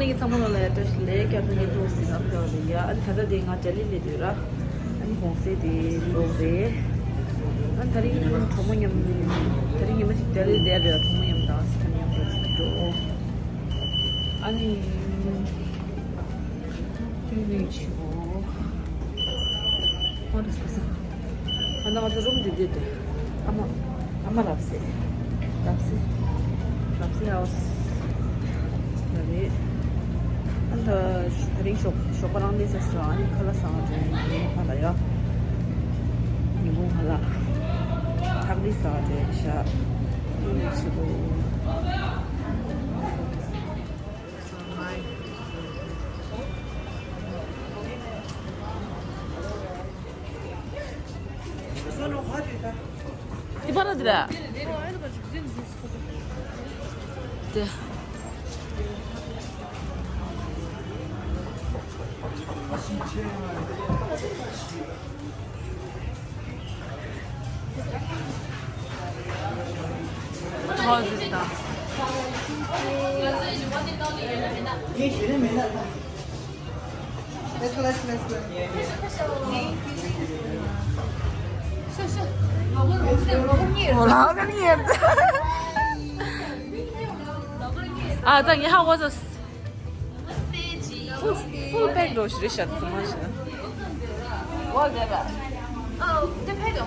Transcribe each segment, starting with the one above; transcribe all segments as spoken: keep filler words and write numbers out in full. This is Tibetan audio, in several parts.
ཚང་མ་ལ་ཡ་བཀྲ་ཤིས་བདེ་ལེགས། བསྐྱར་དུ་བརྙན་ཐུང་ཞིག་ལ་ཕེབས་པ་ཡིན། ཨ་ནི་ད་ལྟ་དེ་ང་ལྗ་ལི་སླེབས་ཡོད་ར། ཨ་ནི་གུང་སེང་དེ་རྫོགས་རེད། ཨ་ནི་དེ་རིང་གྲོགས་མོ་མཉམ། དེ་རིང་ཉི་མ་གཅིག་ལྗ་ལི་བསྡད་ཡ་རེད། གྲོགས་མོ་མཉམ་དང་སི་ཁ་མཉམ་དུ་འགྲོ། ཨ་ནི། དེ་རིང་ཆེ་བོ། ཧོ་རེ་སི་པ་སི། ཨ་ནི་ང་ཚོ་རུམ་འདི་འདི་འདི། ཨ་མ། ཨ་མ་ལབ་སེ། ལབ་སེ། ལབ་སེ་ཧའོ་སི། ཡ་རེད། ཨ་ནི་ད་དེ་རིང་ཞོགས་ཞོགས་པ་རང་ལས་སད་སོང་། ཨ་ནི་ཁ་ལག་ཟ་ག་འགྲོ་ཡིན། ཉིན་གུང་ཁ་ལག་ཡ། ཉིན་གུང་ཁ་ལག་ཐག་རིལ་ཟ་ག་འགྲོ་ཡིན་ཤག་དེ་རིང་ཆེ་བོ། དེ་པར་དེ་ར། དེ། Let's go, let's go, let's go. 아, 나 이하고 Full, full pack 로 ཞིག་རེད་ཤག་ཚང་མ་ཞིག་ཨོ་ལེ་བ། ཨོ་དེ་ཕེ་དོ།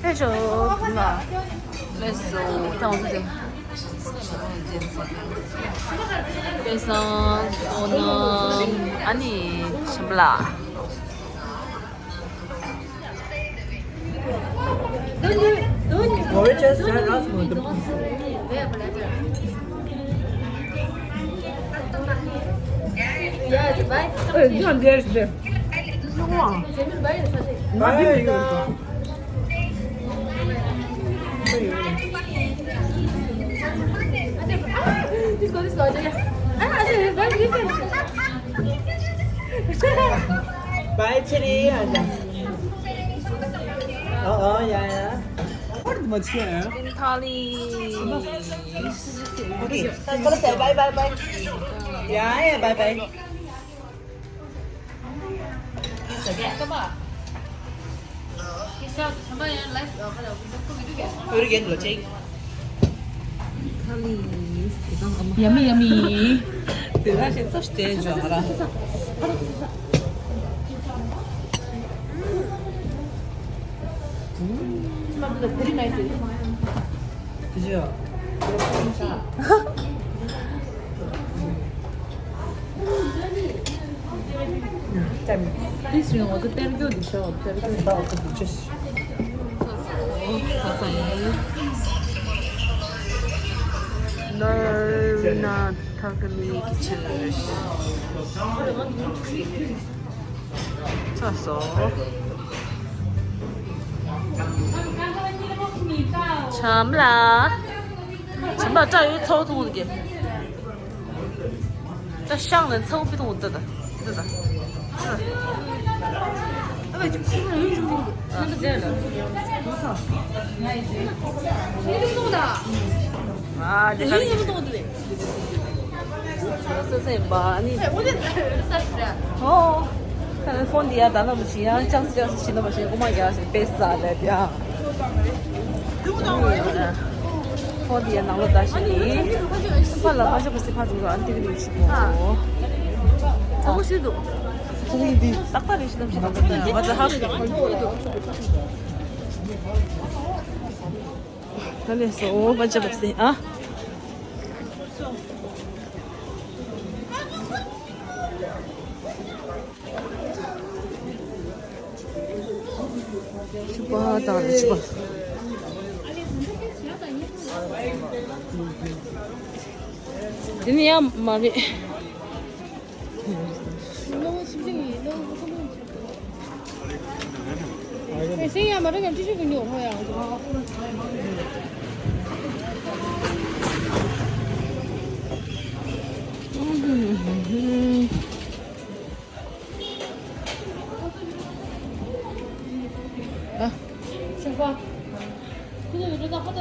ཕེ་ཤོག་ང་། ལེགས་སོ། ཐང་སུ་དེ། དཔེ་བཟང་། བསོད་ནམས། ཨ་ནི་ཆེན་པོ་ལགས། Oranges are not good. Yeah, it's a bite. Oh, you don't dare to. Bye. Bye, Chiri. Oh, oh, yeah, yeah. What the much here? Thali. Okay, bye, bye, bye. Yeah, yeah, bye, bye. Yummy, yummy. This ring was a very good show, very good. Nerina Takami kitchen. ཚར་སོང་། བྱམས་ལ། བྱམས་པ་སྐྲ་ཡོད་ཚོགས་ཐུང་གི། ད་ཤང་ནས་ཚ་བོ་པི་ཏོང་ཏི་ད། ཏི་ད། ཨ་ཅི་ཁྱི་ལ་ཡུལ་ཡུལ་ཡུལ་ཡུལ་ཟེར་ལ། ཨ་ཅི་ཁ་ལ་ཡུལ་ཡུལ་ཏོང་ཏི་ལེ། ཚ་བོ་སེ་སེ་ཡིན་པ་ཨ་ནི། ཨོ། ད་ནི་ཕོན་འདི་ཡ་ད་ལ་མི་ཤི་ཡང་ཅང་སི་ཅང་སི་ཤི་ན་མ་ཤི་ཀོ་མ་རྒྱ་ཞིག་པེ་ས་ལེ་ཡ། ཁོ་དེ་ཡ་ནང་ལོ་ད་ཞིག་ནི། ཕ་ལ་ཕ་ཞོ་པ་སི་ཕ་འགྲོ་ར་ཨན་ཏི་གི་རིགས་ཤིག་གོ། ཨ་ཁོ་ཤི་འདུག་ཁོ་འདི་ཏག་ཏག་རེད་ཤི་ནམ་ཤི་ནམ་ད་ཡ་ང་ཚ་ཧ་ཤི་ད་ཁོ་འདི་འདུག་ད་ལས་སོ་ཕ་ཞོ་པ་སི་ཨ། ཕྱུ་པ་དང་རེ་ཕྱུ་པ། དེ་ནི་ཡང་མ་རེད། སེང་ཡང་མ་རེད་ཀྱང་ཅི་ཞིག་གི་ཉོ་ཧོ་ཡང་།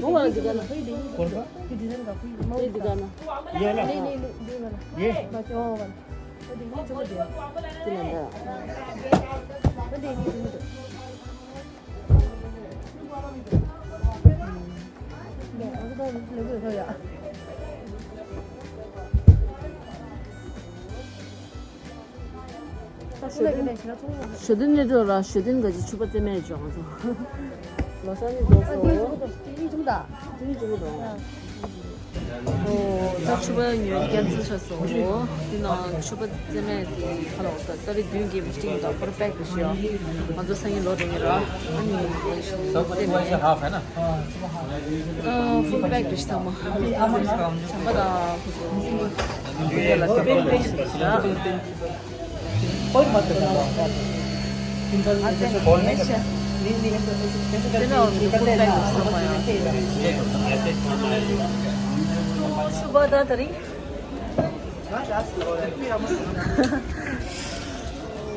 ཁོ་བ་འདི་ག་ན། འདི་འདི་ག་ན། ཡ་ལ། ཡེ། འདི་ལ་འདི། འདི་ལ་འདི། ཞོ་སྟོན་ནས་འགྲོ་ར། ཞོ་སྟོན་ག་ཅི་ཕྱུ་པ་རྩེད་མོ་བྱོས། ང་ཚོ་ལོ་གསར་ནི་རྫོགས་སོང་། ཨོ། ད་ཕྱུ་པ་ཉོ་རྒྱུ་ཁེན་སེལ་ཆགས་སོང་། འདི་ནང་ཕྱུ་པ་རྩེད་མོ་དེ་ཁ་ལོག་ད་ཏ་རིག་བདུན་གྱི་མི་སྟིང་དང་ཕོར་པེག་དུ་ཞུ། ང་ཚོ་སང་ཉིན་ལོག་འགྲོ་གི་ར། ཨ་ནི་རྩེད་མོ་དེ་ཕོར་པེག་དུ་ཞུ་ཚང་མ། བྱམས་པ་དང་ཁོ་ཚོ་ཡོད་ལ་ཏེ་ཕོར་པེག་དུ་ཞུ་ར། ཕྱུ་པ་ད་ད་རིང་།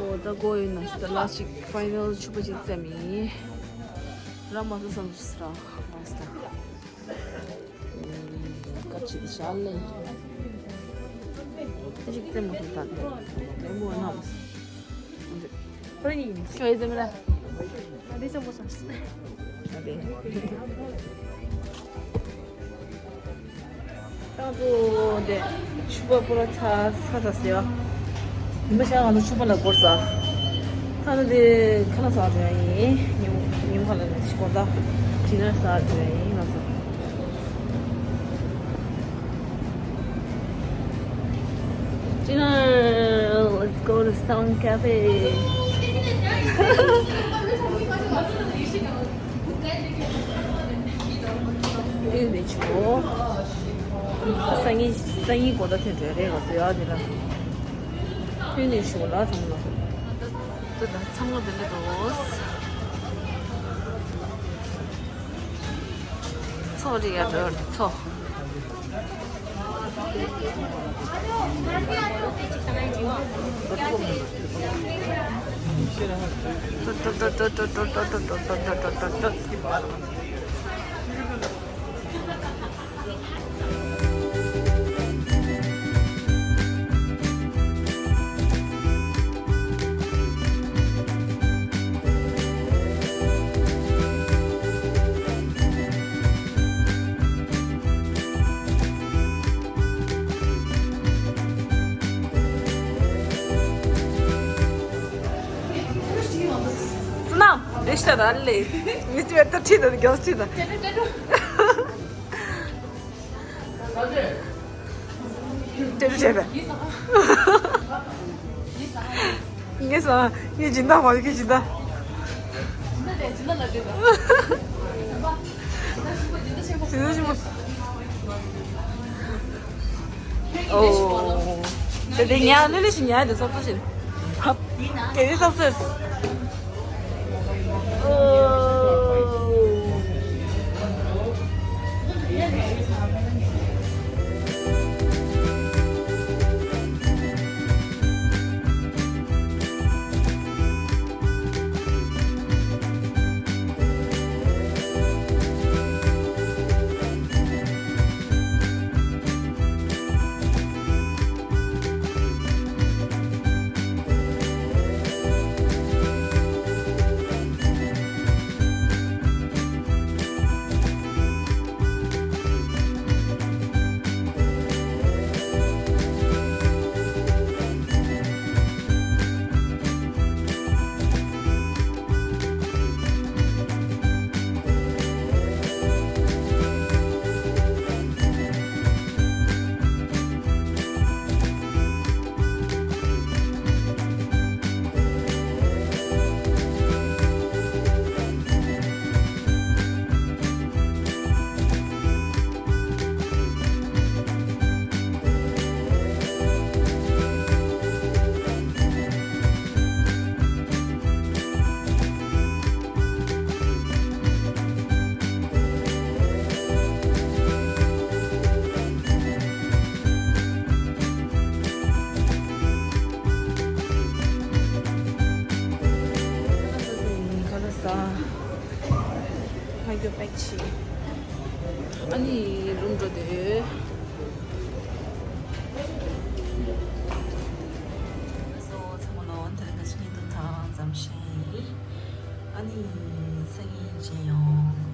ཨོ་ད་གོ་ཡོད་ན་ད་ལ་ཅིག་ཕའི་ནལ་ཕྱུ་པ་ཅིག་རྩེ་མི་ར་མ་ཟ་སམ་སི་ར་མ་ཟ། སྐབས་ཅིག་ཞག་ལས་ཅིག་རྩེ་མོ་སོང་ཙང་ལེ་མོ་རྣམས་ཁྱོད་ཡིན་ཟེར་མི་ལ་ང་འདི་རྩེ་མོ་སོང་ཨ་དེ། ཏང་ཙུའུ་དེ་ཕྱུ་པ་པུ་ར་ཚ་ཚ་ཚ་ཟེར་བ། ཉི་མ་ཤར་ང་ཚོ་ཕྱུ་པ་ལ་སྐོར་ས། ད་ནི་དེ་ཁ་ལག་ཟ་འགྲོ་ཡ་ཡིན། ཉིན་ཉིན་ཁ་ལ་ནས་སྐོར་ད་ཌི་ནར་ཟ་འགྲོ་ཡ་ཡིན་ང་ཚོ། Dinner, let's go to Sound Cafe. ཨེ་ནི་ཆོ། སང་ཉིན་སང་ཉིན་དགོང་དག་ཐོན་འགྲོ་རེད་ང་ཚོ་ཡ་དེ་ལ། ཨེ་ནི་ཆོ་ལ་ཚང་མ། ཚང་མ་དེ་འདྲ་འདུག་ཚོགས་རེད་ཡ་འདྲ་ཚོགས། ཙི་ནམ་རེ་ཤ་ར་ལེ། མི་ཅི་བེ་ཏ་ཁྲི་ད་རྒྱོ་ཁྲི་ད། ཅེར་བྱས་པས། ངས་ཟ། ངས་སྦྱིན་བདག་བ་ཁྱེད་སྦྱིན་བདག་སྦྱིན་བདག་ཆེན་པོ། ཨོ། དེ་དེ་ཉལ་ལེ་ལེ་ཞིག་ཉལ་དེ་སོབ་སོབ་ཞིག་ཧབ། དེ་དེ་སོབ་སོབ། ཁ་ལག་ཟ། ང་རྒྱུ་པེག་བྱས། ཨ་ནི་རུམ་འགྲོ་དེ། སོ་ཚང་མ་ལོ། དེ་རིང་ང་ཚོ་ཉིན་ཐོ་ཐང་ཙམ་ཞིག་ཨ་ནི་སང་ཉིན་མཇལ་ཡོང་།